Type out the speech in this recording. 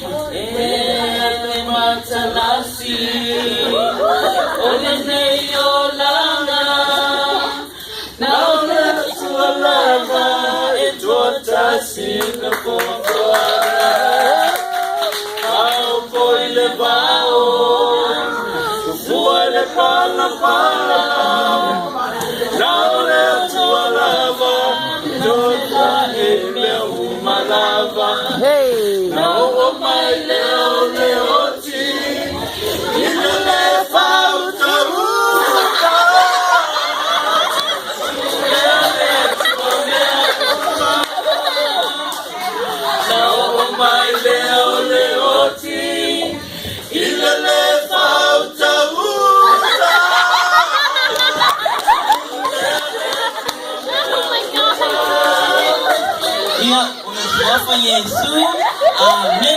E le matalasi o lenei olaga, Na o le Atua lava e toatasi ka fuafuaga. Ao foi le vao, fufua i le palapala, Na o le Atua lava e toafa'i mea uma lava. Hey! Na oo mai lea o le oti i le lē faautauta. Lea le Atua mea uma. Na oo mai lea o le oti i le lē faautauta. Oh my God. Ia, o le suafa Iesu. Amene.